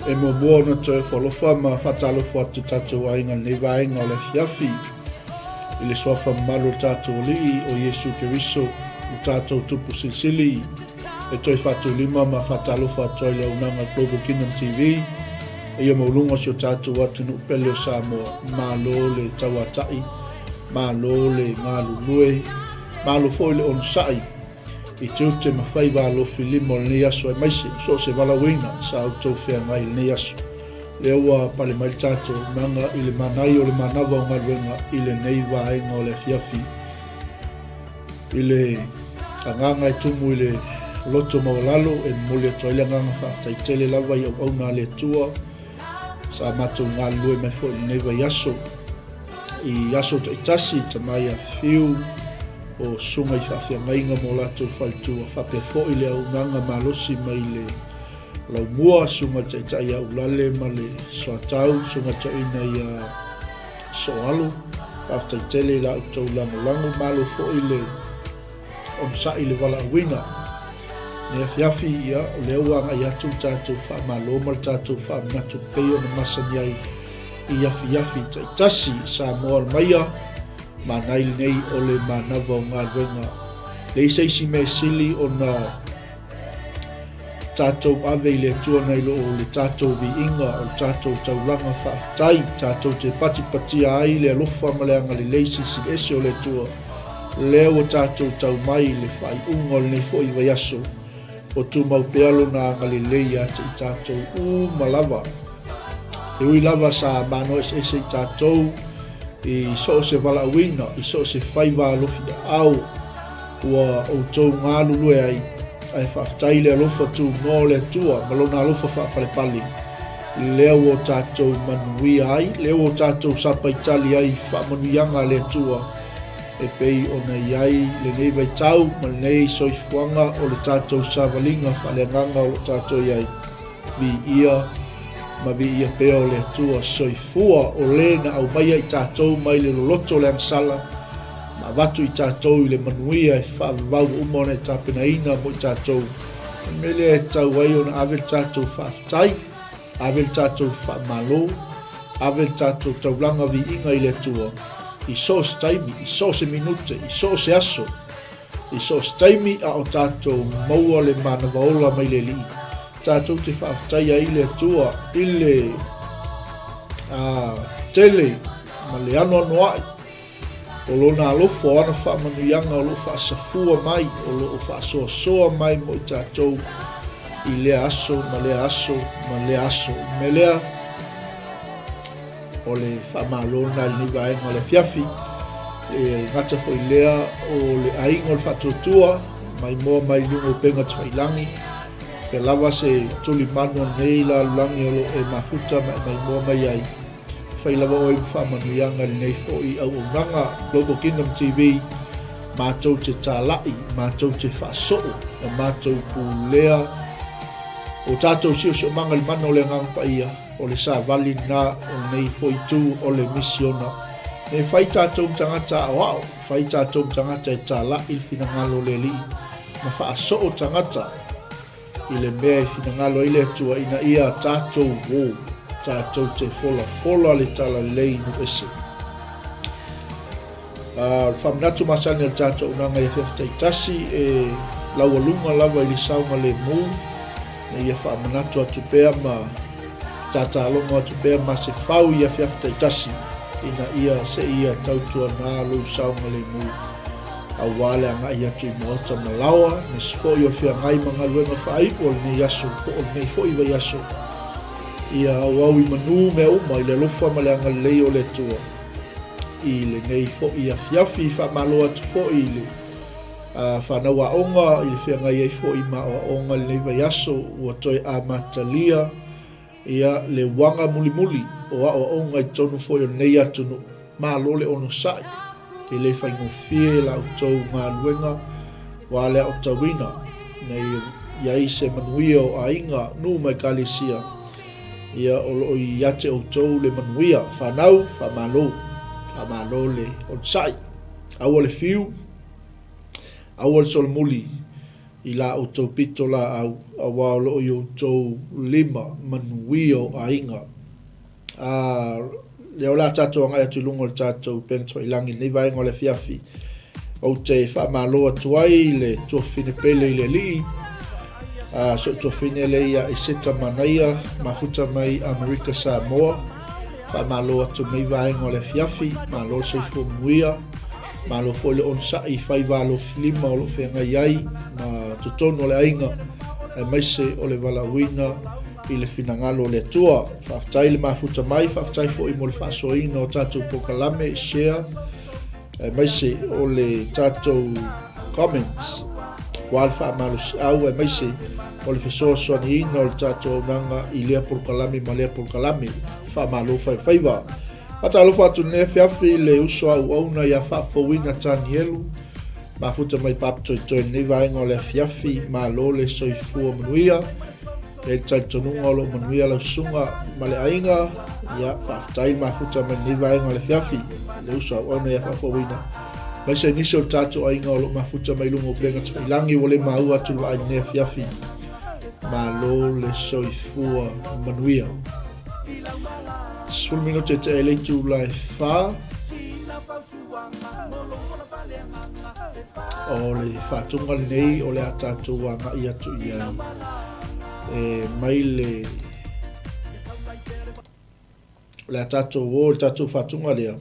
E muamua ona toe ofo alofa ma faatalofa atu tatou aiga i lenei vaega o le afiafi i le suafa mamalu o le tatou Alii o Iesu Keriso, lo tatou Tupu Silisili, e toe faatulima ma faatalofa atu ai i le auaunaga Global Kingdom TV, ia maualuga o si o tatou atunuu pele o Samoa. Malo le tauatai, malo le galulue, malo foi le onosai i tiute ma faiva alofi lima o lenei aso aemaise o so o se valaauina sa outou feagai i lenei aso. Lea ua pale mai le tatou auaunaga i le manaia o le manava o galuega i lenei vaega o le afiafi. I le agaga e tumu i le loto maualalo e momoli atu ai le agaga faafetai tele lava i auauna a le Atua sa matou galulue mai foi i lenei vaiaso i aso taitasi i tamai afifio o susuga i faafeagaiga mo latou faletua faapea foi le auaunaga malosi mai le Laumua, susuga i le Taitai ia Ulale ma le Soatau, susuga toeaina ia Soalo. Faafetai tele i la outou lagolago, malo foi le onosai i le valaauina. Nei afiafi, ia, o lea ua agai atu le tatou faamalo ma le tatou faamanatu pei ona masani ai i afiafi taitasi. Samoa Almaia, manai lenei o le manava o galuega. Leai se isi mea sili ona Tatou ave i le Atua nai lo o le tatou viiga o le tatou taulaga faafetai, tatou te patipatia ai le alofa ma le agalelei silisili ese o le Atua, lea ua tatou tau mai i le faaiuga o lenei foi vaiaso, o tumau pea Lona agalelei ia te i tatou uma lava. E ui lava sa manoa eseese i tatou i so o se valaauina, i so o se faiva alofi aao, Ua outou galulue ai, ae faafetai i le alofa tunoa o le Atua ma Lona alofa faapalepale, lea ua o tatou manuia ai, lea ua o tatou sapaitali ai i faamanuiaga a le Atua, e pei ona i ai lenei vaitau ma lenei soifuaga o le tatou savaliga faaleagaga o lo o tatou i ai. Viia ma viia pea o le Atua soifua o le na aumaia i tatou mai le loloto o le agasala, ma avatu i tatou i le manuia e faavavau ua uma ona e tapenaina mo i tatou. O le mea lea e tatau ai ona ave le tatou faafetai, ave le tatou faamalo, ave le tatou taulaga viiga i le Atua i so o se taimi, i so o se minute, i so o se aso, i so o se taimi a o tatou maua le manava ola mai le Alii. Tatou te faafetai ai i le Atua i le tele ma le anoanoai O Lona alofa, o ana faamanuiaga o lo o faasafua mai, o lo o faasoasoa mai mo i tatou i lea aso ma lea aso ma lea aso. I le mea lea, o le faamalo lena i lenei vaega o le afiafi. E gata foi lea o le aiga o le faatuatua, mai moa mai luga o upega tafailagi, Fea lava se tulimanu o lenei lalolagi o lo o e mafuta ma e maimoa mai ai. Fai lava oe ma faamanuiaga i lenei foi auaunaga Global Kingdom TV, matou te talai, matou te faasoo, ma matou pulea o tatou siosiomaga i le mana o le Agaga Paia, o le savali lena o lenei foi itu o le misiona. E fai tatou ma tagata aoao, fai tatou ma tagata e talai le finagalo o le Alii, ma faasoo tagata i le mea e finagalo ai le Atua ina ia tatou uō, tatou te folafola le talalelei i nuu ese. O le faamanatu masani a le tatou auaunaga i afiafi taitasi e laualuga lava i le saogalemu, ina ia faamanatu atu pea ma tatalogo atu pea ma se fau i afiafi taitasi ina ia seia tautuana lou saogalemu aua le agai atu i maota ma laoa, aemaise foi o le feagai ma galuega faaiu o lenei aso po o lenei foi vaiaso. Ia auau i manu mea uma i le alofa ma le agalelei o le Atua i lenei foi afiafi. Faamalo atu foi i le fanau aoga i le feagai ai foi ma aoaoga i lenei vaiaso ua toe amatalia Ia, le uaga mulimuli o aoaoga i totonu foi o lenei atunuu. Malo le onosai, e le faigofie la outou galuega aua le aotauina ina ia i ai se manuia o aiga, nuu ma ekalesia. Ia, o lo o ia te outou le manuia. Fanau, faamalo. Faamalo le onosai. Aua le fiu, aua le solomuli. i la outou pito laau, auā o loo i outou lima manuia o aiga. A lea o le a tatou agai atu i luga o le tatou upega tafailagi i lenei vaega o le afiafi. Ou te faamalo atu ai i le tuafafine pele i le Alii, a si ou tuafafine lea ia Eseta Manaia, mafuta mai Amerika Samoa. Faamalo atu i lenei vaega o le afiafi, malo le soifua manuia, malo foi le onosai i faiva alofilima o lo o feagai ai ma totonu o le aiga, aemaise o le valaauina i le finagalo o le Atua. Faafetai le mafuta mai, faafetai foi mo le faasoaina o tatou polokalame, share, aemaise o le tatou comments, aua le faamalosiau, aemaise o le fesoasoaniina o le tatou auaunaga i lea polokalame ma lea polokalame. Faamalo faifaiva. Faatalofa atu lenei afiafi i le uso a auauna ia Faafouina Tanielu, mafuta mai Papatoetoe i lenei vaega o le afiafi. Malo le soifua manuia. E le talitonuga o lo o manuia lau susuga ma le aiga. Ia, faafetai le mafuta mai lenei vaega o le afiafi, le uso auauna ia Faafouina. Aemaise nisi o le tatou aiga o lo o mafuta mai luga o upega tafailagi ua le maua atu le vaai lenei afiafi. Malo le soifua manuia. 10 minute te e le itula e 4. O le faatuga lenei o le a tatou agai atu i ai e mai le o le a tatou o le tatou faatuga lea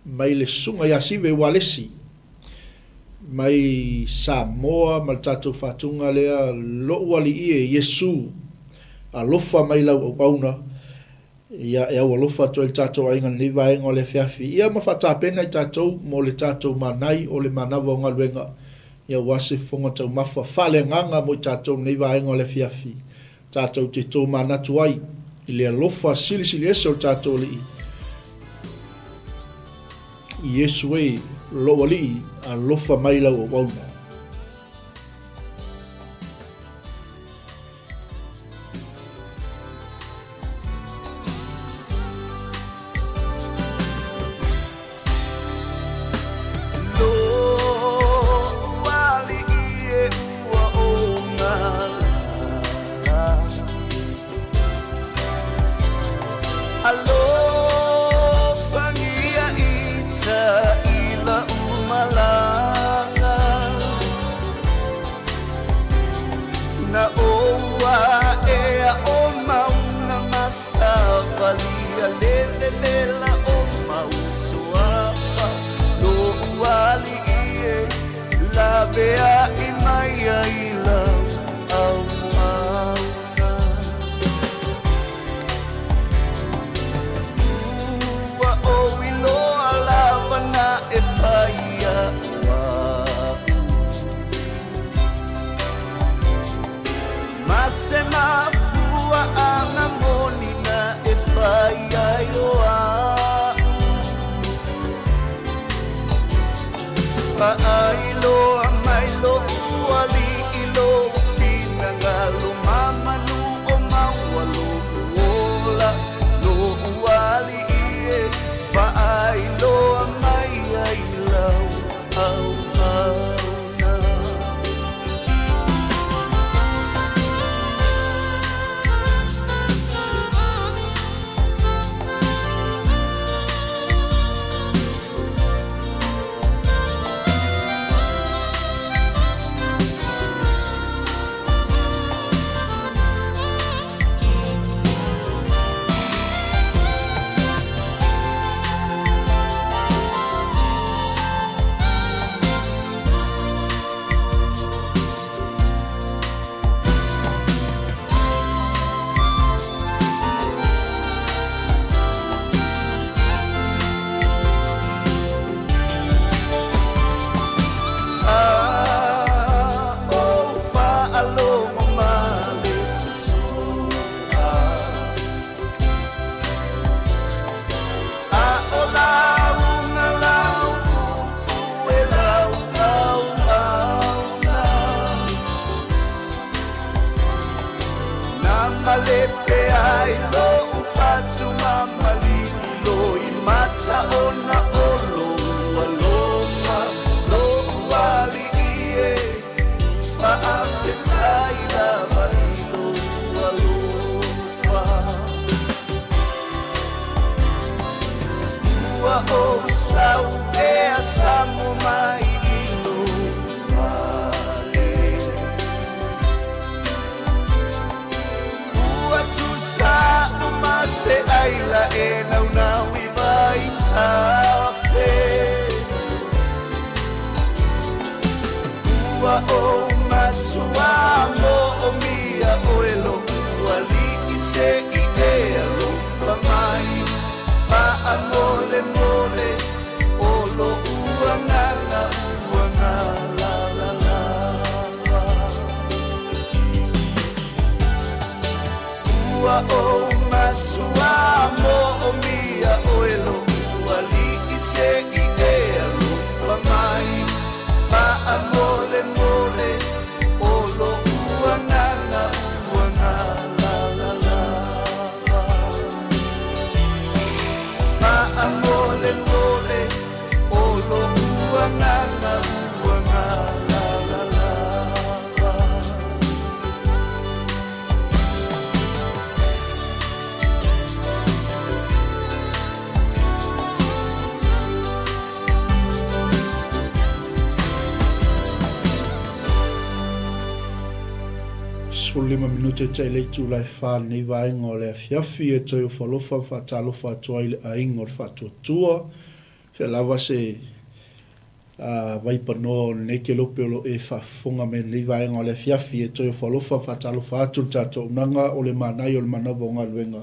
mai le susuga ia Sive Ualesi mai Samoa ma le tatou faatuga lea lou alii e Iesu alofa mai lau auauna Ia, e aualofa atu ai le tatou aiga i lenei vaega o le afiafi, ia ma faatapena i tatou mo le tatou manai o le manava o galuega, ia aua se fofoga taumafa faaleagaga mo i tatou i lenei vaega o le afiafi, tatou te tomanatu ai i le alofa silisili ese o le tatou Alii, Iesu e, lou Alii, alofa mai lau auauna. Na ou aʻe o mauna ma savalia le vevela o Mausoafa Loʻu aliʻi e lawe aʻe mai ai lau auauna. Ua ou iloa lava na e fai aʻu aʻu. Ma se mafuaaga moni na e fai ai o aʻu. Faailoa mai loʻu aliʻi lou finagalo ma manu o maua loʻu ola, loʻu aliʻi e faailoa mai ai lau auauna. Sa ou faalogo ma le totoa. A o lauga lau upu e lau auauna. Na malepe ai loʻu fatu ma malilo i mata ona o lou alofa, loʻu aliʻi e. ou sau ea samo mai i lou fale. Ua tusa uma se aila e naunau i vaitafe. Ua ou matua moomia oe lo'u alii se i e alofa mai. Faamolemole o lo'u agaga ua galala lava. Ua ou matua moomia oe lo'u alii se i e alofa mai. Faamolemole o lo'u agaga ua galala lava. Faamolemole o lo'u agaga ua galala lava. 15 minute tai le itula e fa lenei vaega o le afiafi e toe ofo alofa ma faatalofa atu ai i le aiga o le Faatuatua. Fea lava se vaipanoa o lenei kelope o lo o e faafofoga mai i lenei vaega o le afiafi e toe ofo alofa ma faatalofa atu le tatou auaunaga o le manaia o le manava o galuega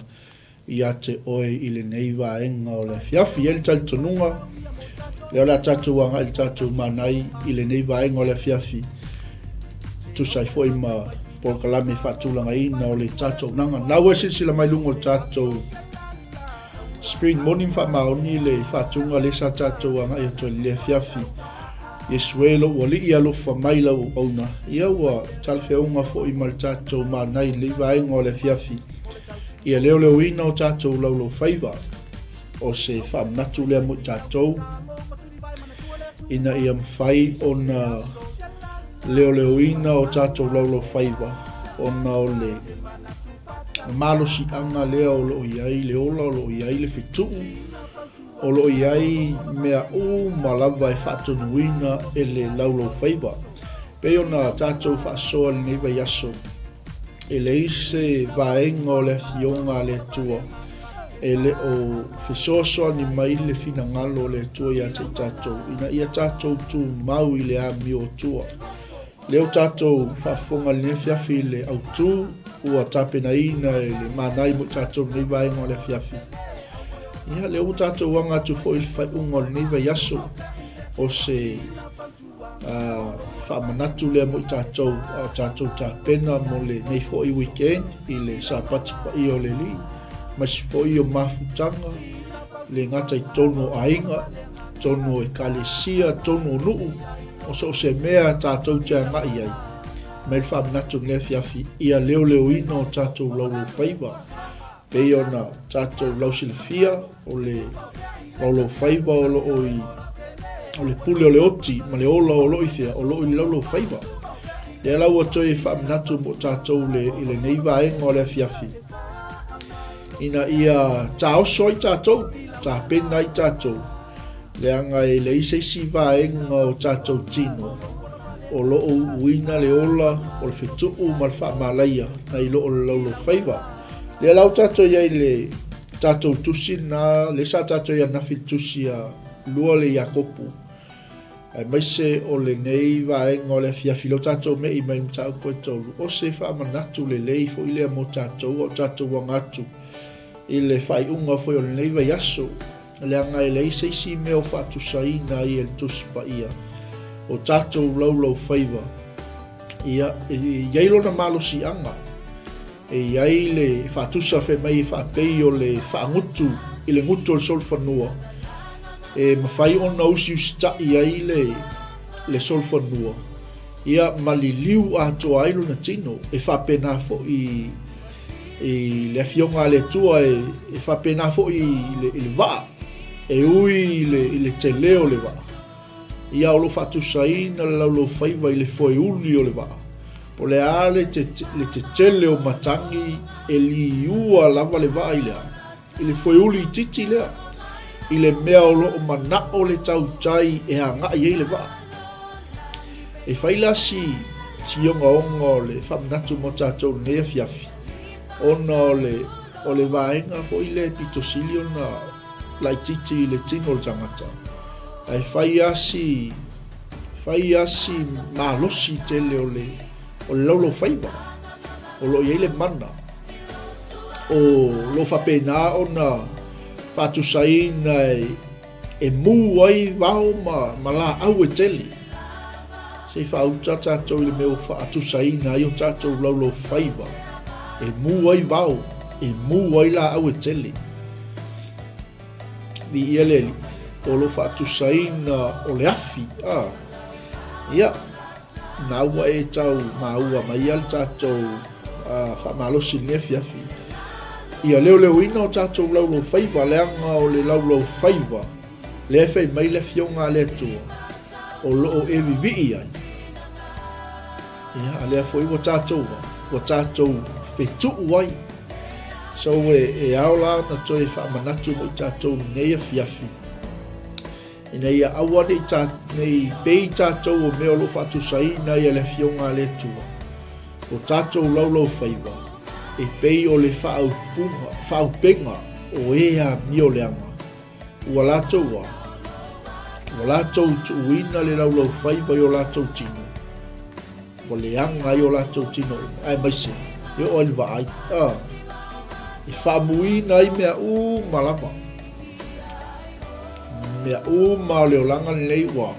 ia te oe i lenei vaega o le afiafi. E i ai le talitonuga, lea o le a tatou agai i le tatou manai i lenei vaega o le afiafi, tusa ai foi ma polokalame faatulagaina o le tatou auaunaga. Na ua e silasila mai luga o le tatou screen moni ma faamaoni le faatuga lea sa tatou agai atu ai i le afiafi. Iesu e lou alii alofa mai lau auauna. Ia ua talafeauga foi ma le tatou manai i lenei vaega o le afiafi. Ia leoleoina o tatou laulaufaiva. O se faamanatu lea mo i tatou ina ia mafai ona leoleoina o tatou laulaufaiva ona o le malosiaga lea o lo o i ai le ola, o lo o i ai le fetuu, o lo o i ai mea uma lava e faatonuina e le laulaufaiva. Pei ona tatou faasoa i lenei vaiaso, e leai se vaega o le Afioga a le Atua e le o fesoasoani mai le finagalo o le Atua ia te i tatou, ina ia tatou tumau i le amio Atua. Lea ua tatou faafofoga i lenei afiafi i le autu ua tapenaina e le Manai mo i tatou lenei vaega o le afiafi. Ia, lea ua tatou aga atu foi i le faaiuga o lenei vaiaso o se faamanatu lea mo i tatou a o tatou tapena mo lenei foi weekend i le Sapati paia o le Alii, aemaise foi o mafutaga, le gata i totonu o aiga, totonu o ekalesia, totonu o nuu, o so o se mea tatou te agai ai. Mai le faamanatu i lenei afiafi, ia leoleoina o tatou laulaufaiva. Pei ona tatou lausilafia, o le laulaufaiva o lo o i o le pule o le oti ma le ola o lo o i fea, o lo o i le laulaufaiva. Lea la ua toe faamanatu mo tatou le, i lenei vaega o le afiafi, ina ia taoso ai tatou, tapena ai tatou, leaga e leai se isi vaega o tatou tino o lo o uuina le ola o le fetuu ma le faamalaia nai lo o le laulaufaiva. Lea la ua tatou i ai i le tatou tusi lena, lea sa tatou i ai ananafi i le tusi a lua le Iakopu, aemaise o lenei vaega o le afiafi lea ua tatou me'i mai i mataupu e tolu, o se faamanatu lelei foi lea mo tatou a o tatou aga atu i le faaiuga foi o lenei vaiaso, leaga e leai se isi mea o faatusaina ai e le Tusi Paia o tatou laulaufaiva, ia, e i ai lona malosiaga. E i ai le faatusa fai mai e faapei o le faagutu i le gutu o le solofanua, e mafai ona usiusitai ai le, le solofanua, ia ma liliu atoa ai lona tino. E faapena foi i le Afioga a le Atua, e, e faapena foi i le, i le vaa, e ui i le, i le tele o le vaa. Ia o lo o faatusaina le laulaufaiva i le foeuli o le vaa. Po o le a le, te, le tetele o matagi e liua lava le vaa i le a? I le foeuli itiiti lea. i le mea o lo o mana'o le tautai e agai ai le vaa. E fai la si ogaoga o le faamanatu mo tatou i lenei afiafi, ona o le o le vaega foi lea e pito sili ona laitiiti i le tino o le tagata, ae fai lava si fai lava si malosi tele o le o le laulaufaiva o lo o i ai le mana o lo o faapena ona faatusaina e E mū ai vao ma, ma laau e tele. Se i faauta tatou i le mea ua faatusaina ai o tatou laulaufaiva. E mū ai vao, e mū ai laau e tele. Viia le Alii, o lo faatusaina o le afi. Ah. Ia, Na ua e tau maua mai ia le tatou faamalosi i lenei afiafi. Ia leoleoina o tatou laulaufaiva, leaga o le laulaufaiva lea e fai mai le Afioga a le Atua o lo o e vivii ai. Ia, a lea foi ua tatou, ua tatou fetuu ai. So e, e ao la ona toe faamanatu mo i tatou lenei afiafi. Ina ia aua ne i, ta, ne i pei tatou o mea o lo o faatusaina ai e le Afioga a le Atua, o tatou laulaufaiva, e pei o le faaupuga, faaupega o e amio leaga, ua latou a, ua latou tuuina le laulaufaiva i o latou tino, Ua leaga ai o latou tino uma, aemaise e oo ai le vaai, a, e faamuina ai mea uma lava. Mea uma o le olaga lenei ua,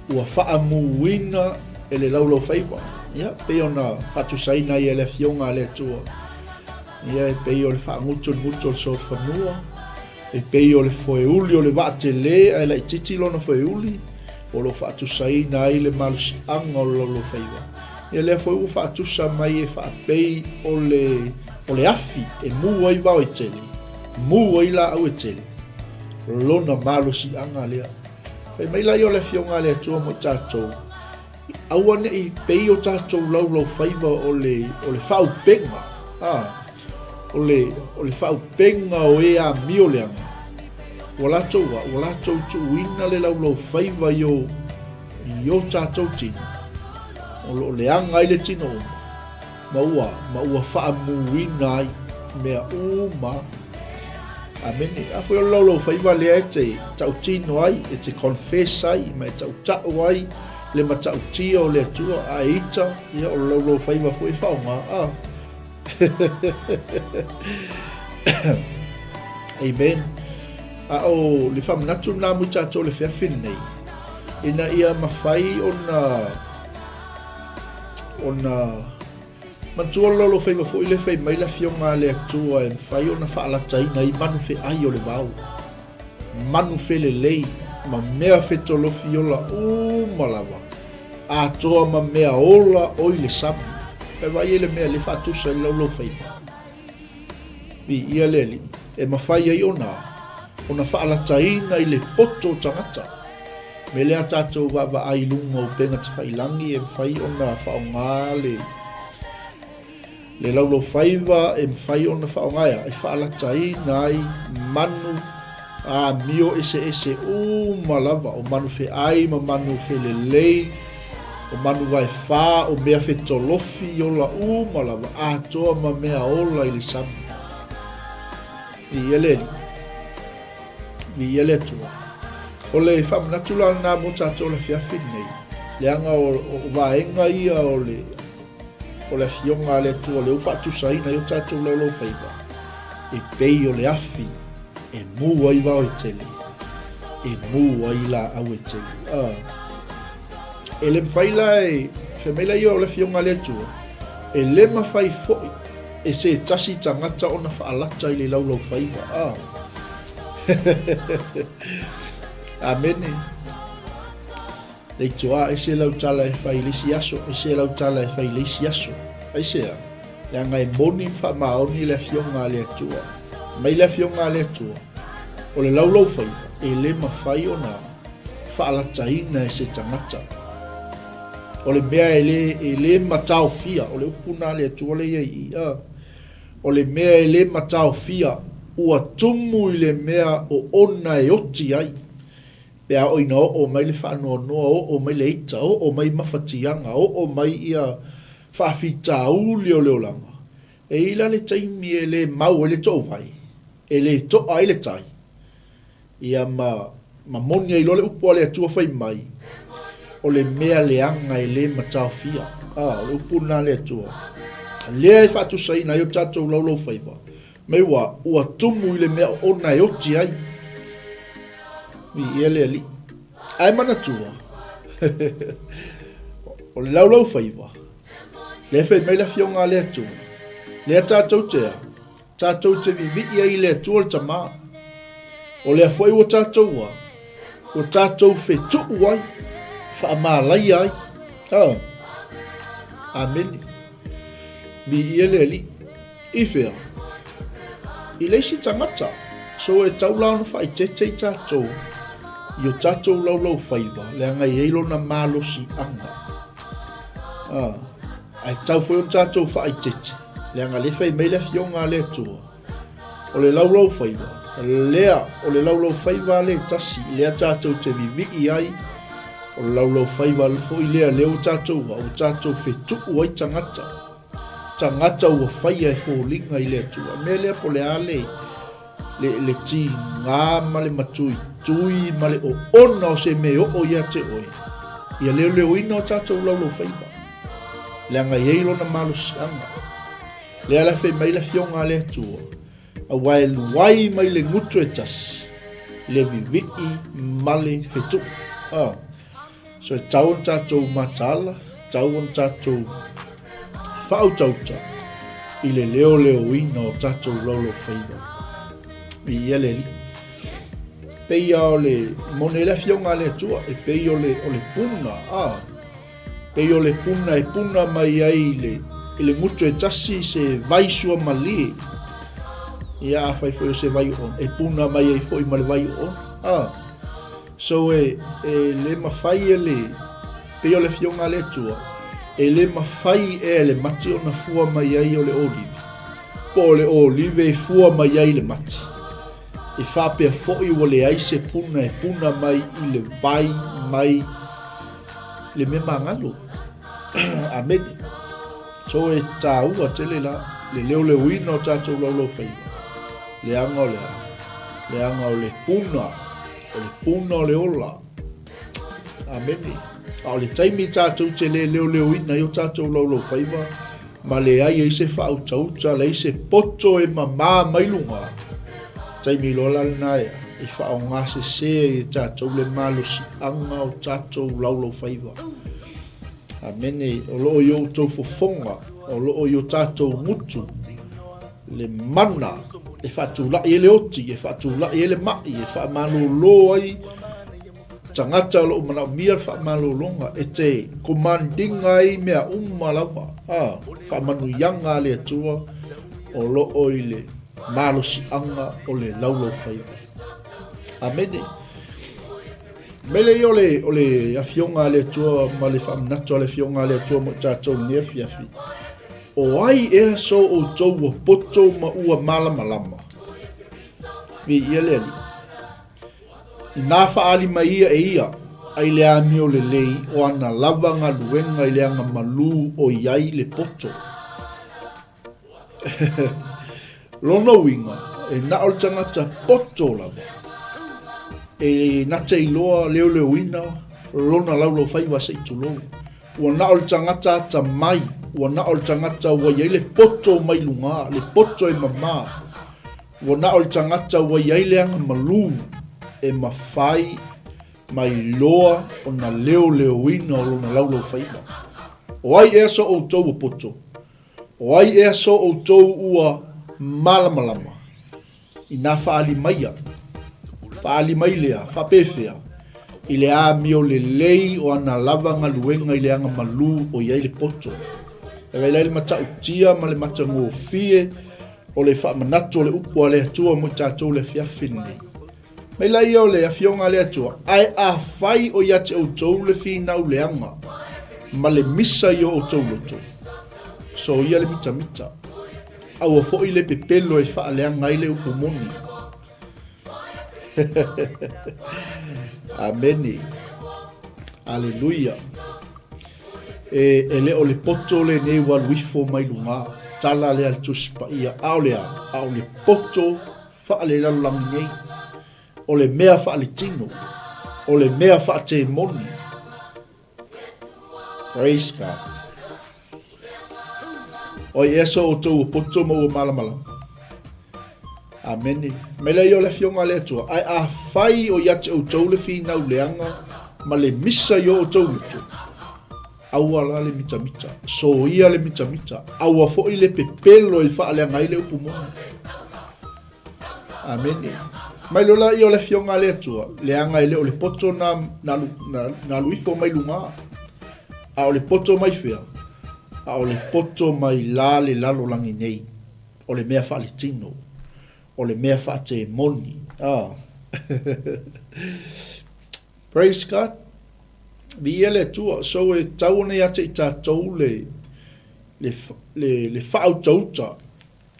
ua faamuina e le laulaufaiva. Ia, pei ona faatusaina ai e le Afioga a le Atua. Ia, e pei o le faagutu o le gutu o le solofanua, E pei o le foeuli o le vaa tele ae laitiiti lona foeuli, o lo o faatusaina ai le malosiaga o le laulaufaiva. Ia lea foi ua faatusa mai e faapei o le, o le afi e mū ai vao e tele, mū ai laau e tele, lona malosiaga lea. Fai mai laia o le Afioga a le Atua mo i tatou, Aua ne i pei o tatou laulaufaiva o le, o le faaupega, a, o le, o le faaupega o e amio leaga. Ua latou a, ua latou tuuina le laulaufaiva i o, i o tatou tino, o lo o leaga ai le tino uma, ma ua, ma ua faamuina ai mea uma. Amene. A foi o le laulaufaiva lea e te tautino ai, e te confess ai, ma e tautau ai le matautia o le Atua, a e ita, ia o le laulaufaiva foi e faaaoga. Ah. Amen. A o le faamanatu lena mo i tatou le feafi lenei, ina ia mafai ona ona Manatua le laulaufaiva foi lea fai mai le Afioga a le Atua e mafai ona faalataina ai manu feai o le vao, manu felelei ma mea fetolofi ola uma lava, atoa ma mea ola o i le sami. E vaai ai le mea lea faatusa ai le laulaufaiva. Viia le Alii, e mafai ai ona ona faalataina i le poto o tagata. Me lea tatou vaavaai i luga o upega tafailangi e mafai ona faaaoga le le laulaufaiva e mafai ona faaaoga e faalataina ai manu amio eseese uma lava, o manu feai ma manu felelei, o manu vaefā, o mea fetolofi ola uma lava, atoa ma mea ola i le sami. Viia le Alii. Viia le Atua. O le faamanatu la lena mo tatou le afiafi lenei, leaga o, o vaega ia o le, o le afioga a le Atua lea ua faatusaina ai o tatou laulaufaiva, e pei o le afi e mū ai vao e tele, e mū ai laau e tele. Ah. E le mafai la e, fai mai la ia o le afioga a le Atua, e le mafai foi e se tasi tagata ona faalata i le laulaufaiva. Ah. Amene. Leitoa, ese lau tala e fai i le isi aso, ese lau tala e fai i le isi aso. Aisea? Leaga e moni ma faamaoni le Afioga a le Atua. Mai le Afioga a le Atua, o le laulaufaiva e le mafai ona faalataina e se tagata. O le mea e le, e le mataofia, o le upu na a le Atua lea i ai i, a, o le mea e le mataofia. Ua tumu i le mea oona e oti ai. Pe a oo ina oo mai le faanoanoa, oo mai le ita, oo mai mafatiaga, oo mai ia faafitauli o le olaga, e i ai la le taimi e le mau ai le toovai, e le toa ai le tai, ia ma ma moni ai loa le upu a le Atua fai mai, o le mea leaga e le mataofia. A, o le upu lena a le Atua. Lea e faatusaina ai o tatou laulaufaiva, Mai ua, ua tumu i le mea oona e oti ai. Viia le Alii. Ae manatua, o le laulaufaiva, lea fai mai le Afioga a le Atua, lea tatou te a, tatou te vivii ai i le Atua le Tama. O lea foi ua tatou a, ua tatou fetuu ai, faamalaia ai. Ah. Amene. Viia le Alii. I fea? I le isi tagata. So e tau la ona faaeteete i tatou i o tatou laulaufaiva leaga e i ai lona malosiaga. Ah, ae tau foi ona tatou faaeteete leaga lea fai mai le Afioga a le Atua, o le laulaufaiva lea, o le laulaufaiva lea e tasi, lea tatou te vivii ai, o le laulaufaiva foi lea lea ua tatou, ua tatou fetuu ai tagata. Tagata ua faia e foliga i le Atua. O le mea lea po o le a le, le, le tiga ma le matuitui ma le oona o se mea e oo ia te oe, ia leoleoina o tatou laulaufaiva, leaga e i ai lona malosiaga. Lea la fai mai le Afioga a le Atua, aua e luai mai le gutu e tasi, le vivii ma le fetuu. Ah. So e tau ona tatou mataala, tau ona tatou faautauta i le leoleoina o tatou laulaufaiva. Viia le Alii. Pei a o le moni ai le Afioga a le Atua, e pei o le, o le puna, a, pei o le puna e puna mai ai i le, i le gutu e tasi se vai suamalie. Ia, afai foi o se vai oona, e puna mai ai foi ma le vai oona. A, So e, e le mafai e le, pei o le Afioga a le Atua, e le mafai ea e le mati ona fua mai ai o le olive, po o le olive e fua mai ai le mati. E faapea foi ua leai se puna e puna mai i le vai mai le mea magalo. Amene. So e tāua tele la le leoleoina o tatou laulaufaiva, leaga o le a? Leaga o le puna O le puna o le ola. Amene. A o le taimi tatou te le leoleoina ai o tatou laulaufaiva, ma leai ai se faautauta, leai se poto e mamā mai luga, taimi loa la lena e, e faaaoga sese ai e tatou le malosiaga o tatou laulaufaiva. Amene. O loo i o outou fofoga, o loo i o tatou gutu, le mana e faatulai ai le oti, e faatulai ai le mai, e faamalolo ai tagata o lo o manaomia le faamalologa, e te commandinga ai mea uma lava, a, faamanuiaga a le Atua o lo o i le malosiaga o le laulaufaiva. Amene. Mele ia o le, o le afioga a le Atua ma le faamanatu a le afioga a le Atua mo i tatou i lenei afiafi. O ai ea so outou ua poto ma ua malamalama? Viia le Alii. Inā faaali mai ia e ia, ai le amio lelei o ana lava galuega i le aga malū o i ai le poto. Lona uiga, e na o le tagata poto lava e na te iloa leoleoina lona laulaufaiva se i tulou. Ua na o le tagata atamai, ua na o le tagata ua i ai le poto mai luga, le poto e mamā. Ua na o le tagata ua i ai le aga malū e mafai ma iloa ona leoleoina o lona laulaufaiva. O ai ea so outou ua poto? O ai ea so outou ua malamalama? Inā faaali maia, faaali mai lea, faapefea, i le amio lelei o ana lava galuega i le aga malū o i ai le poto. E vailai le matautia ma le matagofie o le faamanatu o le upu a le Atua mo i tatou le afiafi lenei. Mai laia o le Afioga a le Atua, ae afai o ia te outou le finau leaga ma le misa i o outou loto, soia le mitamita. Aua foi le pepelo e faaleaga ai le upu moni. Amene. Aleluia. E, e le o le poto lenei ua alu ifo mai luga, tala lea a le Tusi Paia, a o le a? A o le poto faalelalolagi nei, o le mea faaletino, o le mea faatemoni. Praise God. O ai ea so outou ua poto ma ua malamalama. Amene. Mai lea ia o le afioga a le Atua, ae afai o ia te outou le finau leaga ma le misa i o outou loto, aua la le mitamita, soia le mitamita, aua foi le pepelo e faaleaga ai le upu moni. Amene. Mai loa lea o le afioga a le Atua, leaga e le o le poto na, na, na, na alu ifo mai luga, a o le poto mai fea? A o le poto mai la le lalolagi nei, o le mea faaletino, o le mea faatemoni. Ah. Praise God. Viia le Atua. So e tau ona ia te i tatou le, le, le, le faautauta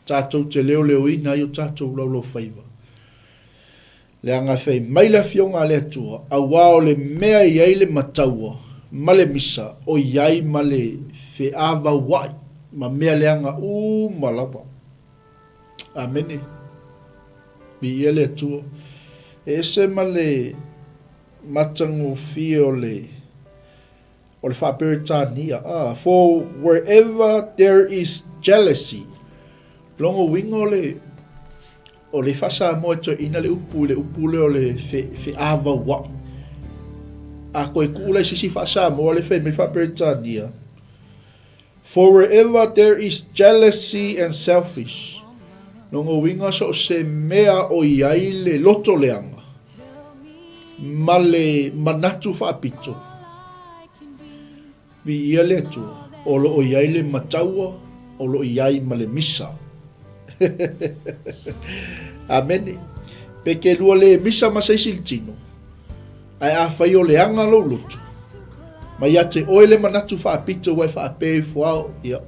Tatou te leoleoina ai o tatou laulaufaiva. Leaga e fai mai le Afioga a le Atua, auā o le mea e i ai le mataua ma le misa, o i ai ma le feavauaʻi ma mea leaga uma lava. Amene. Viia le Atua. E ese ma le matagofie o le. O le Faa-Peretania, a, For wherever there is jealousy. Lona uiga o le, o le Faa-Samoa e toeaina le upu i le upu lea o le fe, feavauaʻi. A koe kuu la i se isi Faa-Samoa le fai mai Faa-Peretania, For wherever there is jealousy and selfish. Lona uiga so o se mea o i ai le loto leaga ma le manatu faapito, viia le Atua, o lo o i ai le mataua, o lo o i ai ma le misa. Amene. Pe ke lua le misa ma se isi le tino, Ae afai o leaga lou loto, ma ia te oe le manatu faapito ua e faapea ifo ao, ia,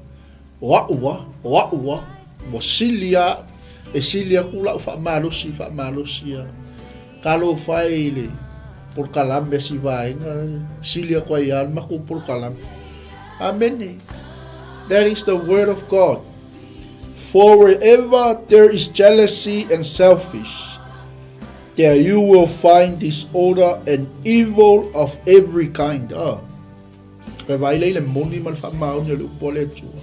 o a'u a, o a'u a, ua sili a, e sili aku la'u faamalosi, faamalosi a. Talofa e i le polokalame a si vaega, sili aku ai a le makou polokalame. Amene. That is the word of God. For wherever there is jealousy and selfish, There you will find disorder and evil of every kind. Ah. Pe vaai lea i le moni ma le faamaoni o le upu a le Atua.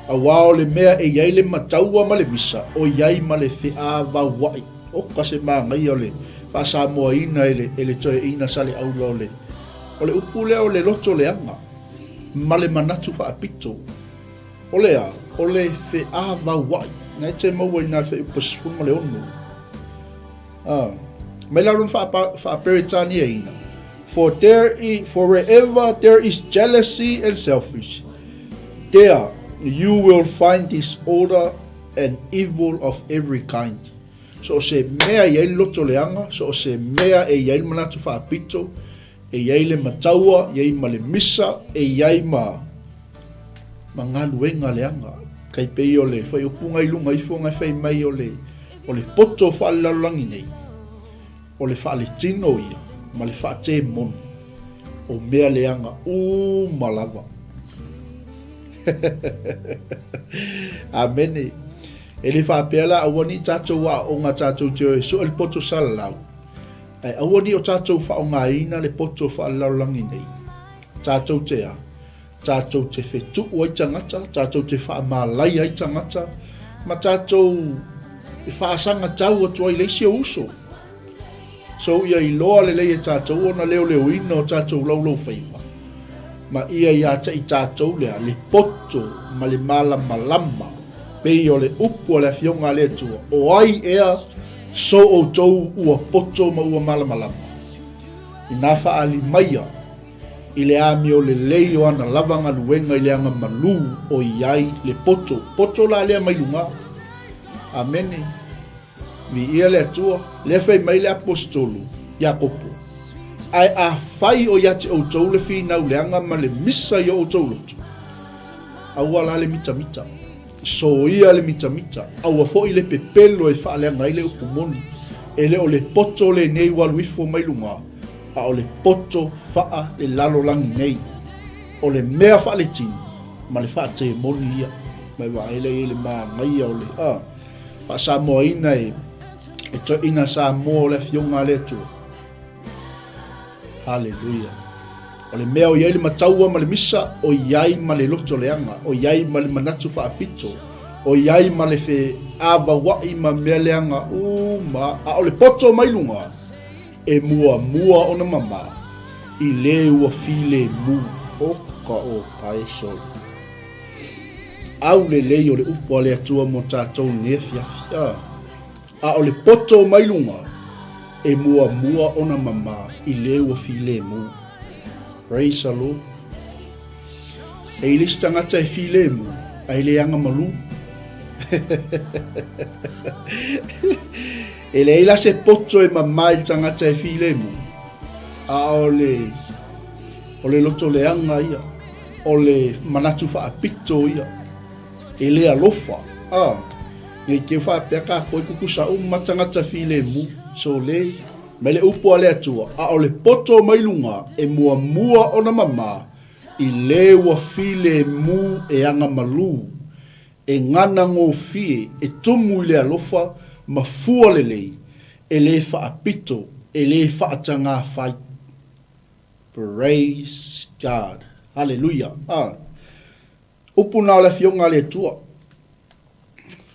Auā o le mea e i ai le mataua ma le misa, o i ai ma le feavauaʻi. Oka se māgaia o le faasamoaina e le, e le toeaina Saleaula o le, o le upu lea o le loto leaga ma le manatu faapito. O le a? O le feavauaʻi. Na e te maua i nā fuaiupu 16. Ah. Mai la lona faa-Peretaniaina. For there i, for wherever there is jealousy and selfish, there you will find disorder and evil of every kind. So o se mea i ai le loto leaga, so o se mea e i ai le manatu faapito, E i ai le mataua, i ai ma le misa, e i ai ma, ma galuega leaga. Kai pei o le whaiopunga i lunga ifo ngai whai mai o le, o le poto whaalelalolagi nei, o le whaaletino ia, ma le whaatemoni, o mea leaga uma lava. Amene. E le whaapea la aua ni tatou aoaoga tatou te o e sue le poto salalau. Ae aua nei o tatou faaaogaina le poto faalelalolagi nei, tatou te a? Tatou te fetuu ai tagata, tatou te faamalaia ai tagata, ma tatou e faasagatau atu ai i le isi o uso. So ia iloa lelei e tatou ona leoleoina o tatou laulaufaiva, ma ia ia te i tatou lea le poto ma le malamalama, pei o le upu a le Afioga a le Atua, o ai ea So outou ua poto ma ua malamalama, inā faaali maia i le amio lelei o ana lava galuega i le aga malū o i ai le poto, poto la lea mai luga. Amene. Viia le Atua, lea fai mai le Aposetolu, Iakopo, Ae afai o ia te outou le finau leaga ma le misa i o outou loto, aua la le mitamita. Soia le mitamita, aua foi le pepelo e faaleaga ai le upu moni. E le o le poto lenei ua alu ifo mai luga, a o le poto faa le lalolagi nei. O le mea faaletino ma le faatemoni ia. Mai vaai lea i ai le manaia o le a faasamoaina e e toeaina Samoa o le Afioga a le Atua. Haleluia. O le mea o i ai le mataua ma le misa, o i ai ma le loto leaga, o i ai ma le manatu faapito, o i ai ma le feavauaʻi ma mea leaga uma, a o le poto mai luga, e muamua ona mama i le ua filemu. Oka oka e solo. Aulelei o le upu a le Atua mo tatou i lenei afiafi. Ah. A o le poto mai luga, e muamua ona mama i le ua filemu. Praise the Lord. E i le isi tagata e filemu, ae le aga malu. E leai la se poto e mama i le tagata e filemu, a o le, o le loto leaga ia, o le manatu faapito ia, e le alofa. A, nei te faapea kākou e kukusa uma tagata filemu, sole, mai le upu a le Atua, a o le poto mai luga e muamua ona mama i le ua filemu e aga malū, E ngana gofie, e tumu i le alofa ma fua lelei, e le faapito, e le faatagā fai. Praise God. Haleluia. Ah. Upu na o le Afioga a le Atua.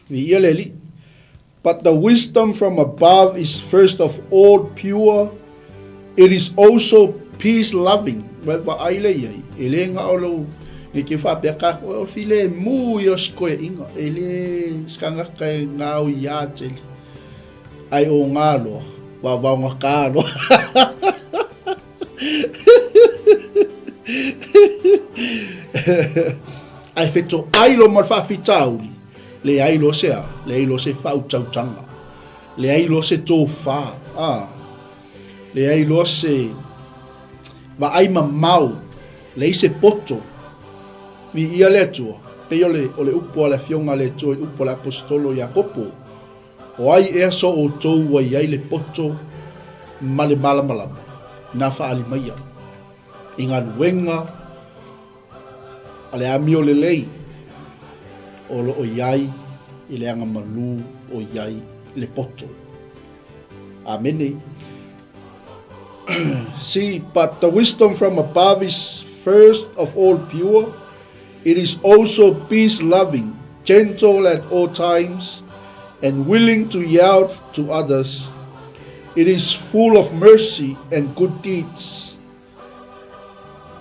Viia le Alii. But the wisdom from above is first of all pure, it is also peace loving. Wai vaai le iai, e le nga o lou, ne ke whaapea ka koe o file mu i o sikoe inga, e le skangaka e ngā o ia tele. Ai o ngā loa, wa vao ngā kā loa. Ai wheto ai lo mo le whaafitauli, Leai loa se a, leai loa se faautautaga, leai loa se tofā, ā, leai loa se vaai mamao, leai se poto. Viia le Atua, pei o le, o le upu a le Afioga a le Atua i upu a le Aposetolo Iakopo, O ai ea so outou ua i ai le poto ma le malamalama, na faaali maia i galuega A le amio lelei o lo o i ai i le agamalu o i ai le poto. Amene. See, but the wisdom from above is first of all pure, it is also peace-loving, gentle at all times, and willing to yield to others. It is full of mercy and good deeds.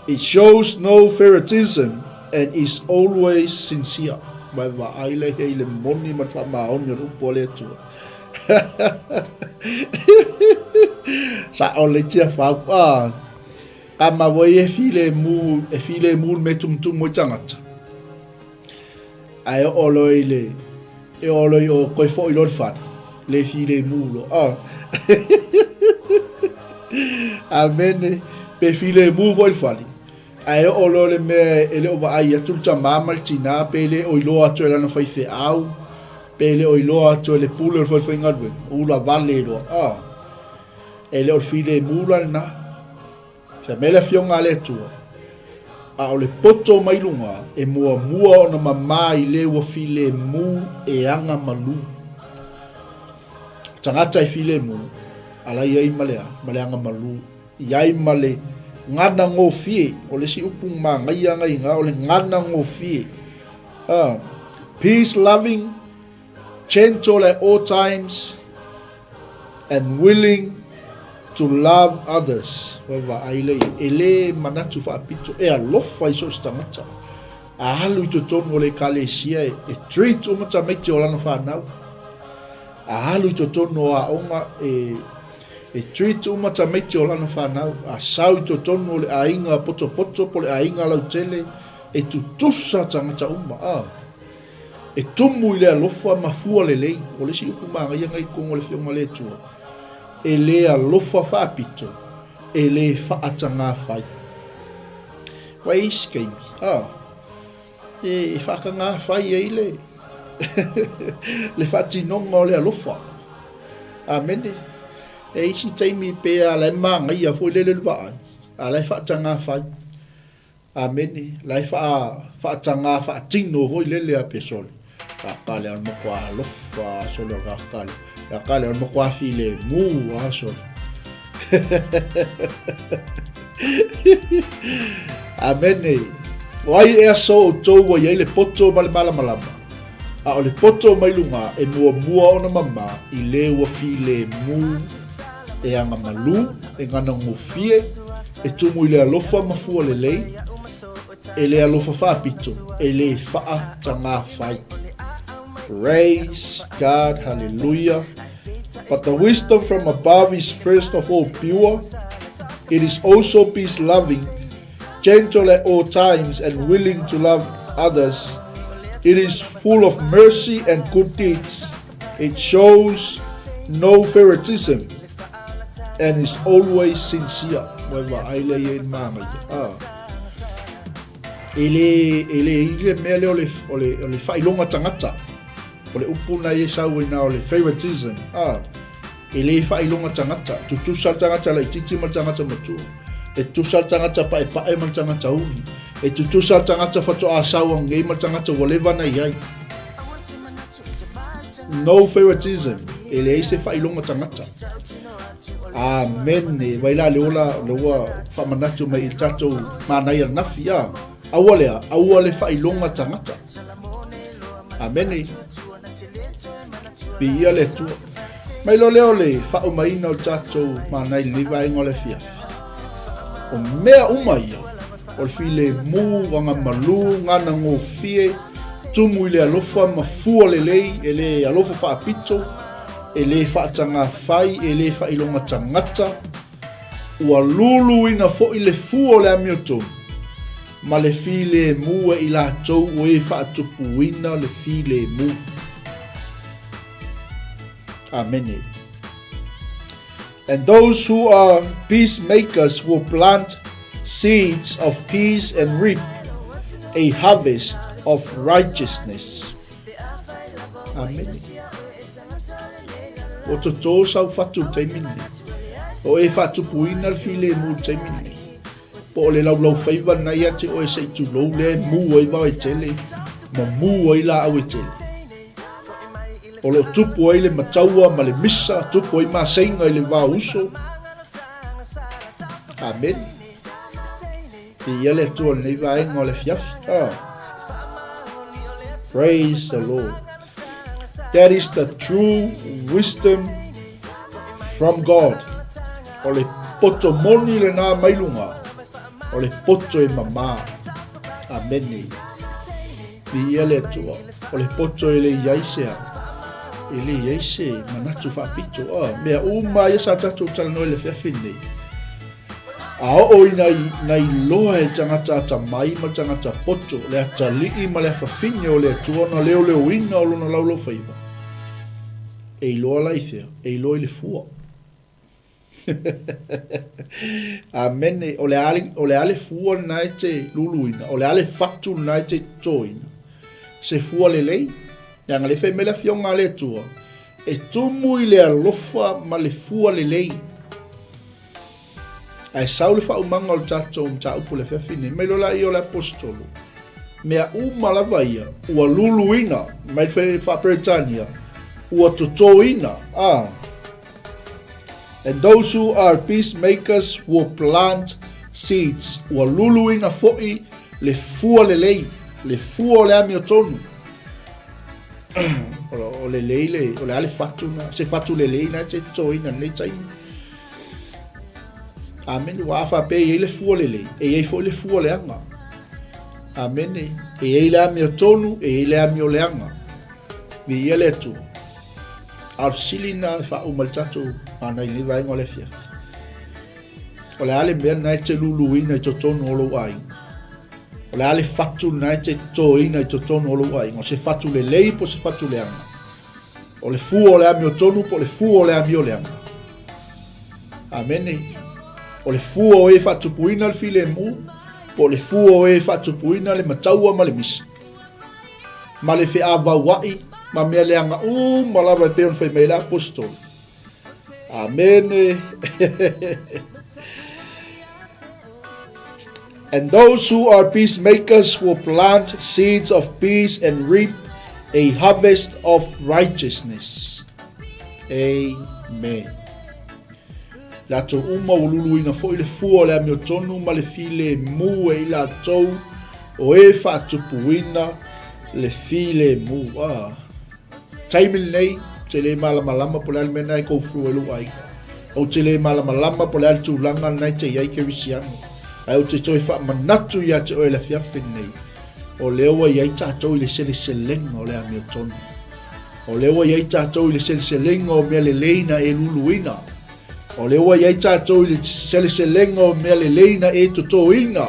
It shows no favoritism and is always sincere. Mai vaai le hei le moni ma le faamaoni o le upu a le Atua. Sa o le tia whau. Ah, ka mawai e file mu, e file mu me tumutumu i tangata. Ae oo loa i le, e oo loa i o koe foʻi loa le fale, le filemu loa. Ah. Amene. Pe filemu foi le fale, ae oo loa le mea e le o vaai atu le tamā ma le tinā, pe le o iloa atu e lana faifeau, pe le o iloa atu e le pule o le falefaigaluega, ula vale loa. Ah. E le o le filemu la lena. Fai mai le Afioga a le Atua, A o le poto mai luga e muamua ona mamā i le ua filemu e aga malū. Tagata e filemu, ala i ai ma le a, ma le aga malū, i ai ma le gana gofie, o le isi upu manaia na iga, o le gana gofie. Peace loving, gentle at all times, and willing to love others. Wai vaai le ia, e le manatu faapito, e alofa i so o se tagata. A alu i totonu o le ekalesia e, e treat uma tamaiti o lana whanau. A alu i totonu o aoga e, e treat uma tamaiti o lana whanau. A sau i totonu o le aiga potopoto po le aiga lautele, e tutusa tagata uma. Ah. E tumu i le alofa ma fua lelei. O le isi upu manaia na i totonu o le Afioga a le Atua, e le alofa faapito, e le faatagā fai. Ua i isi taimi, a, e, e faatagā fai ai le, Le faatinoga o le alofa. Amene. E isi taimi pe a la e magaia foi lele le vaai, a la e faatagā fai. Amene. La e faa, faatagā faatino foi lele a pe sole. Ka le matua alofa sole o ka le. Ka le matua filemu a sole. Amene. O ai ea so outou ua i ai le poto ma le malamalama, a o le poto mai luga e muamua ona mamā i le ua filemu e agamalu, e ganagofie, e tumu i le alofa ma fua lelei, e le alofa faapito, e le faatagafai. Praise God, hallelujah. But the wisdom from above is first of all pure. It is also peace loving, gentle at all times, and willing to love others. It is full of mercy and good deeds. It shows no favoritism and is always sincere. Ah. E le, e le i le mea lea o le, o le, o le faailoga tagata. O le upu na e sau ai na o le favoritism. Ah, e le faailoga tagata. Tutusa le tagata laitiiti ma le tagata matua. E tutusa le tagata paepae ma le tagata uli. E tutusa le tagata faatoa sau anei ma le tagata ua leva na i ai. No favoritism. E leai se faailoga tagata. Amene. Vai la le ola le ua faamanatu mai i le tatou manaia nafi a. Aua lea, aua le faailoga tagata. Amene. Viia le Atua. Mai loa lea o le faaumaina o le tatou manaia i lenei vaega o le afiafi. O mea uma ia, o le filemu, agamalu, ganagofie, tumu i le alofa ma fua lelei, e le alofa faapito, e le faatagafai, e le faailoga tagata, ua luluina foi le fua o le amiotonu, ma le filemu e i latou o e faatupuina le filemu. Amene. And those who are peacemakers will plant seeds of peace and reap a harvest of righteousness. Amene. Ua totō sau fatu i le taimi lenei. O e faatupuina le filemu i le taimi lenei. Po o le laulaufaiva lena ia te oe se i tulou lea e mū ai vao e tele ma mū ai laau e tele. O lo o tupu ai le mataua ma le misa, tupu ai maseiga i le vao uso. Amen. Viia le Atua i lenei vaega o le afiafi. Ah. Praise the Lord. That is the true wisdom from God. O le poto moni lena mai luga. O le poto e mamā. Amene. Viia le Atua. O le poto e le i ai se a. E le i ai se manatu faapito. Ah, mea uma ia sa tatou talanoa i le afiafi lenei. A oo ina na iloa e le tagata atamai ma le tagata poto, le atalii ma le afafine o le Atua ona leoleoina o lona laulaufaiva, e iloa la i fea? E iloa i le fua. Amene. O le a le, o le a le fua lena e te luluina? O le a le fatu lena e te totoina? Se fua lelei? Leaga le fai mai le Afioga a le Atua, e tumu i le alofa ma le fua lelei. Ae sau le faaumaga o le tatou mataupu i le afiafi nei, mai loa laia o le Aposetolo, mea uma lava ia ua luluina mai le faa-Peretania, ua totoina, a. And those who are peacemakers will plant seeds. Ua luluina foi le fua lelei, le fua o le amiotonu. O lelei le, o le a le fatu na, se fatu lelei na e te totoina i lenei taimi. Amene. Ua a faapea e i ai le fua lelei, e i ai foi le fua leaga. Amene. E i ai le amiotonu, e i ai le amio leaga. Viia le Atua. A o le fesili lena e faauma i le tatou manaia i lenei vaega o le afiafi. O le a le mea lena e te luluina i totonu o lou aiga? O le a le fatu lena e te totoina i totonu o lou aiga? O se fatu lelei po o se fatu leaga? O le fua o le amiotonu po o le fua o le amioleaga. Amene. O le fua o e faatupuina le filemu po o le fua o e faatupuina le mataua ma le misa. ma le feavaua'i ma mea leaga uma lava e pei ona fai mai ai le Aposetolo. Amene. And those who are peacemakers will plant seeds of peace and reap a harvest of righteousness. Amen. Latou uma ua luluina foi le fua o le amiotonu ma le filemu e i latou o e faatupuina le filemu. Ah. Taimi lenei, ou te le malamalama po o le a le mea lena e go through ai lou aiga. Ou te le malamalama po o le a le tulaga lena e te i ai kerisiano. Ae ou te toe faamanatu ia te oe i le afiafi lenei, o lea ua i ai tatou i le seleselega o le amiotonu. O lea ua i ai tatou i le seleselega o mea lelei na e luluina. O lea ua i ai tatou i le seleselega o mea lelei na e totoina.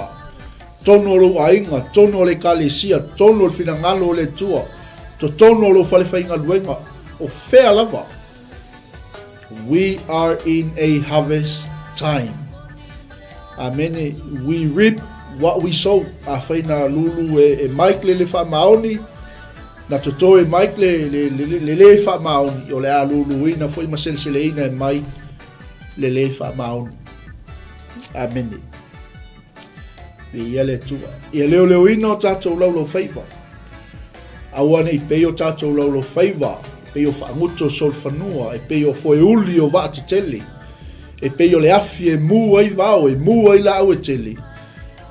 Tonu o lou aiga, tonu o le ekalesia, tonu o le finagalo o le Atua, totonu o lou fale faigaluega, o fea lava. We are in a harvest time. Amene. We reap what we sow. Afai na lulu e, e Mike le le faamaoni, na toto e Mike le le, le, le, le, le faamaoni, o le a luluina foi ma seleseleina e Mike le le faamaoni. Amene. Viia le Atua. Ia leoleoina o tatou laulaufaiva. Aua ne i pei o tatou laulaufaiva, e pei o faaguto o solofanua, e pei o foeuli o vaa tetele, e pei o le afi e mu ai vao, e mu ai laau e tele,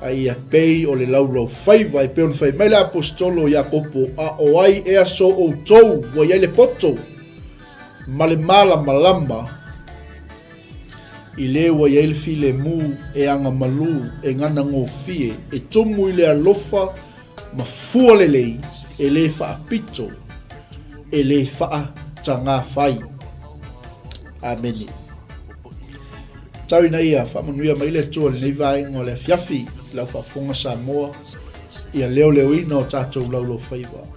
a ia pei o le laulaufaiva, e pei ona fai mai le aposetolo Iakopo, a o ai ea so outou ua i ai le poto ma le malamalama, I le ua i ai le filemu e agamalu, e ganagofie, e tumu i le alofa ma fua lelei, e le faapito, e le faatagafai. Amene. Tau ina ia faamanuia mai le Atua i lenei vaega o le afiafi i lau faafofoga Samoa, ia leoleoina o tatou laulaufaiva.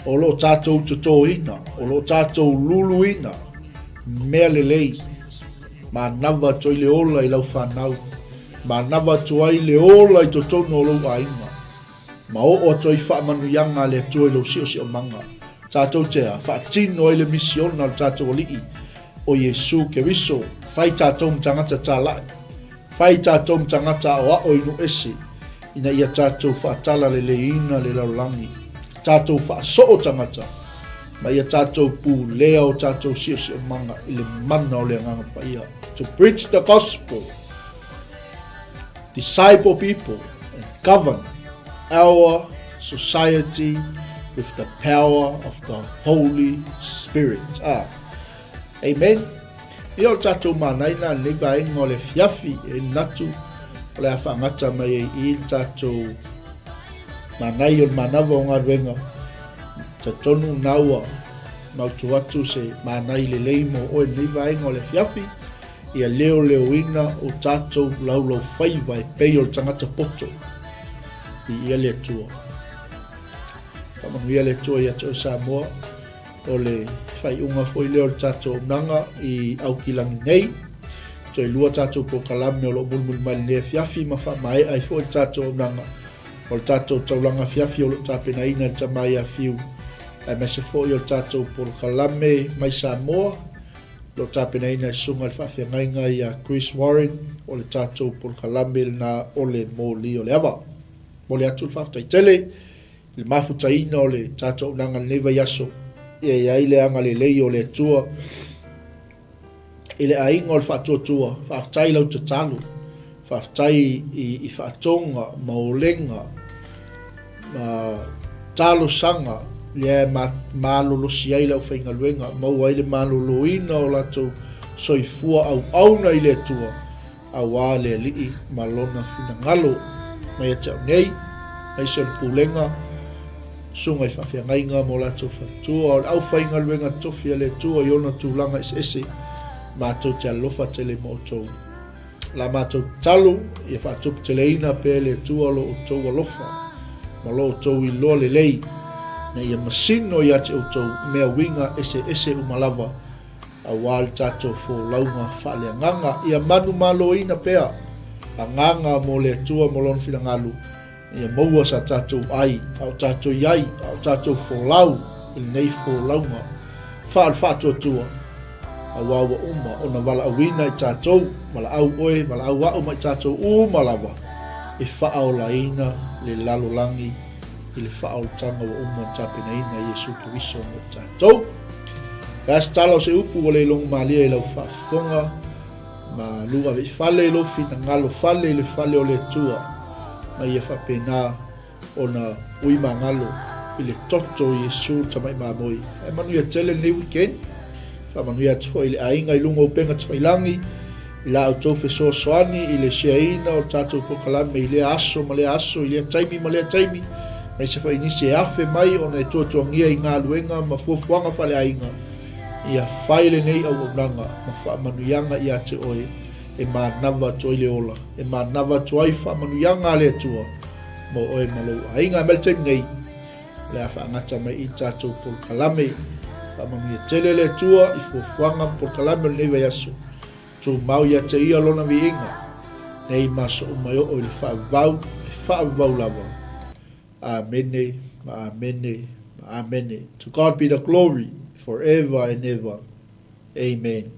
O lo o tatou totoina, o lo o tatou luluina mea lelei, manava atu ai le ola i lau fanau, manava atu ai le ola i totonu o lou aiga, ma oo atu ai faamanuiaga a le Atua i lou siosiomaga. Tatou te a, faatino ai le misiona a le tatou Alii o Iesu Keriso, fai tatou ma tagata talai. Fai tatou ma tagata aoao i nuu ese, ina ia tatou faatalaleleiina le lalolagi, tatou faasoo tagata, ma ia tatou pulea o tatou siosiomaga i le mana o le Agaga Paia. To preach the gospel, disciple people, and govern our society with the power of the Holy Spirit. Ah. Amen. Ia o le tatou manaina lenei vaega o le afiafi e manatu o le a faagata mai ai i le tatou manai o le manava o galuega. Talitonu na ua mautu atu se manai lelei mo oe lenei vaega o le afiafi ia leoleoina o tatou laulaufaiva e pei o le tagata poto i ia le Atua. Faamanuia le Atua ia te oe Samoa. O le faaiuga foi lea o le tatou auaunaga i Aukilagi nei. Toe lua tatou polokalame o lo o mulimuli mai lenei afiafi ma faamaea ai foi le tatou auaunaga. O le tatou taulaga afiafi o lo o tapenaina e le tama ia Fiu, aemaise foi o le tatou polokalame mai Samoa o lo o tapenaina e Susuga i le Faafeagaiga ia Chris Warren, o le tatou polokalame lena o le moli o le ava. Momoli atu le faafetai tele. I le mafutaina o le tatou auaunaga i lenei vaiaso, ia i ai le agalelei o le Atua i le aiga o le faatuatua. Faafetai i lau tatalo, faafetai i, i faatoga ma olega ma talosaga lea e malolosi ai le aufaigaluega, maua ai le maloloina o latou soifua auauna i le Atua. Aua le Alii ma Lona finagalo mai ia te au nei, aemaise o le pulega, susuga i faafeagaiga ma o latou faletua, o le aufaigaluega tofi a le Atua i ona tulaga eseese, matou te alofa tele ma outou. La matou tatalo, ia faatuputeleina pea e le Atua lo outou alofa ma lo outou iloa lelei, ina ia masino ia te outou mea uiga eseese uma lava, Aua le tatou folauga faaleagaga, ia manumaloina pea agaga mo le Atua ma Lona finagalo. Ia maua sa tatou ai, a o tatou i ai, a o tatou folau i lenei folauga faale-faatuatua, aua ua uma ona valaauina i tatou, valaau oe, valaau a'u ma i tatou uma lava, e faaolaina le lalolagi i le faaolataga ua uma ona tapenaina e Iesu Keriso mo i tatou. Le a se tala o se upu ua le logo malie i lau faafofoga, Malu ave i fale i lou finagalo, fale i le fale o le Atua, ma ia faapena ona ui magalo i le toto o Iesu le Tamai Mamoe. Ae manuia tele lenei weekend. Faamanuia atu foi i le aiga i luga o upega tafailagi, i la outou fesoasoani i le shareina o le tatou polokalame i lea aso ma lea aso, i lea taimi ma lea taimi, aemaise foi nisi e afe mai ona e tuatuagia i galuega ma fuafuaga faaleaiga. Ia fai lenei auaunaga ma faamanuiaga ia te oe e manava atu ai le ola, e manava atu ai faamanuiaga a le Atua mo oe ma lou aiga. Mai le taimi nei, o le a faagata mai i tatou polokalame. Faamanuia tele le Atua i fuafuaga ma polokalame o lenei vaiaso. Tumau ia te ia lona viiga, nei ma aso uma e oo i le faavavau, e faavavau lava. Amene ma amene ma amene. To God be the glory forever and ever. Amen.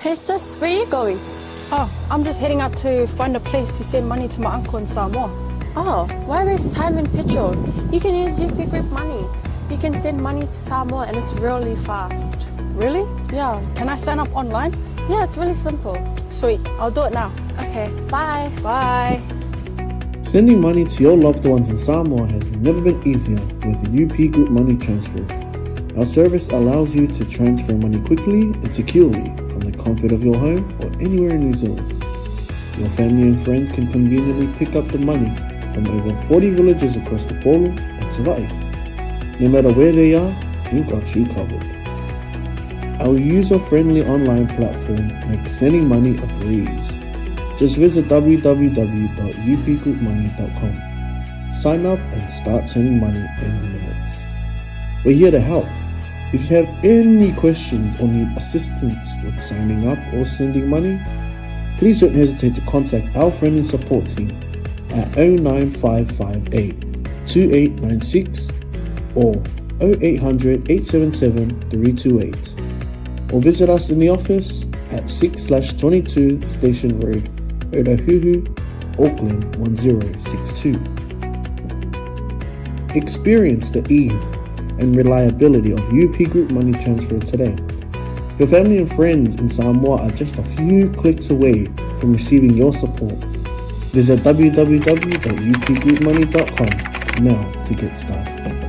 Hey sis, where you going? Oh, I'm just heading out to find a place to send money to my uncle in Samoa. Oh, why waste time and petrol? You can use UP Group Money. You can send money to Samoa and it's really fast. Really? Yeah. Can I sign up online? Yeah, it's really simple. Sweet, I'll do it now. Okay, bye. Bye. Sending money to your loved ones in Samoa has never been easier with UP Group Money Transfer. Our service allows you to transfer money quickly and securely from the comfort of your home or anywhere in New Zealand. Your family and friends can conveniently pick up the money from over 40 villages across the Polo and Savaii. No matter where they are, we've got you covered. Our user-friendly online platform makes sending money a breeze. Just visit www.upgroupmoney.com. Sign up and start sending money in minutes. We're here to help. If you have any questions or need assistance with signing up or sending money, please don't hesitate to contact our friendly support team at 09558 2896 or 0800 877 328 or visit us in the office at 6/22 Station Road, Otahuhu, Auckland 1062. Experience the ease and reliability of UP Group Money Transfer today. Your family and friends in Samoa are just a few clicks away from receiving your support. Visit www.upgroupmoney.com now to get started.